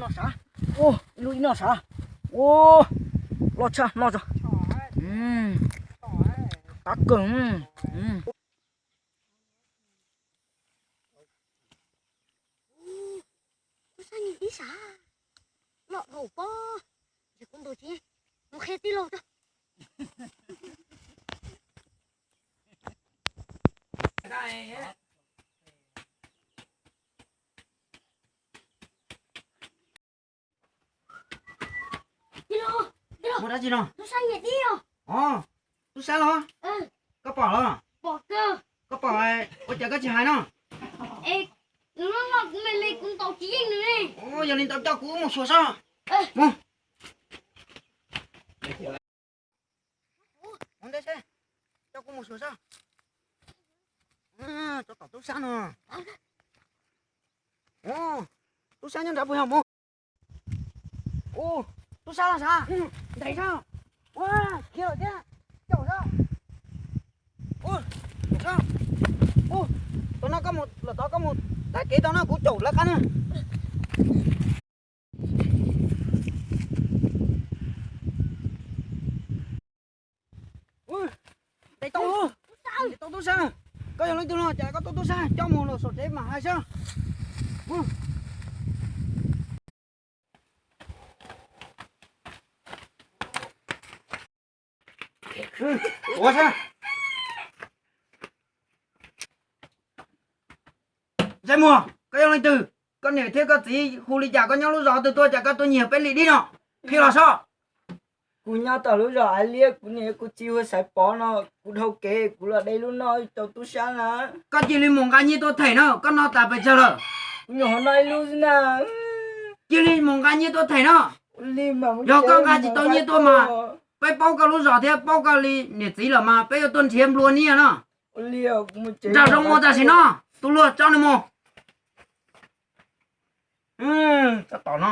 Ua ib lub ib no sav. Ua loj tshaj no tso. Qab kawg. Tub Sab nyiam ib sav loj dhau pob, es kuv ntaus tsis yeej, mus qhia tij laug tso. Ua dab tsi no? Tub Sab nyiam tib os. Tub Sab los? Koj pom los? Koj pom ua cas koj tsis hais no? Kuv ntaus tsis yeej nws li. Yog li ntawd coj kuv mus xyuas sob. Mus. Mus ntej seb, coj kuv mus xyuas sob. Tsob tom tub sab no. Tub sab nyob nrad puas yog mus? Tub sab los sav? Ntev sob. Ua khiav lawm thiab. Caum sob. Ua, caum sob. Ua, tau no koj mus, los tau koj mus tag kev tau no kuv caum lawv qab na. Ntes tau, ntes tau tub sab. Koj yog leej twg no cas koj tuaj tub sab coj mus los saum tsev mam hais seb. Ua sab. Ntxhais muag, koj yog leej twg? Koj niam thiab koj txiv hu li cas, koj nyob lub zos twg tuaj cas koj tuaj nyiag peb li dib no? Qhia los sob. Kuv nyob tom lub zos Av Liab, kuv niam kuv txiv hu Xaiv Pov no, kuv dhau kev kuv los de lub no rau tub sab na. Koj cia li mus nqa nyiaj tuaj them na, koj no tas pes tsawg lawm? Kuv nyuam qhuav noj ib lub xwb na. Cia li mus nqa nyiaj tuaj them na. Yog koj nqa tsis tau nyiaj tuaj mas peb paub koj lub zos thiab paub koj li niam txiv lawm mas peb yuav tuaj nrhiav nplua nyiaj no. Nram zoo mus tam sim no, tus luag tso nws mus. Tsob tom no,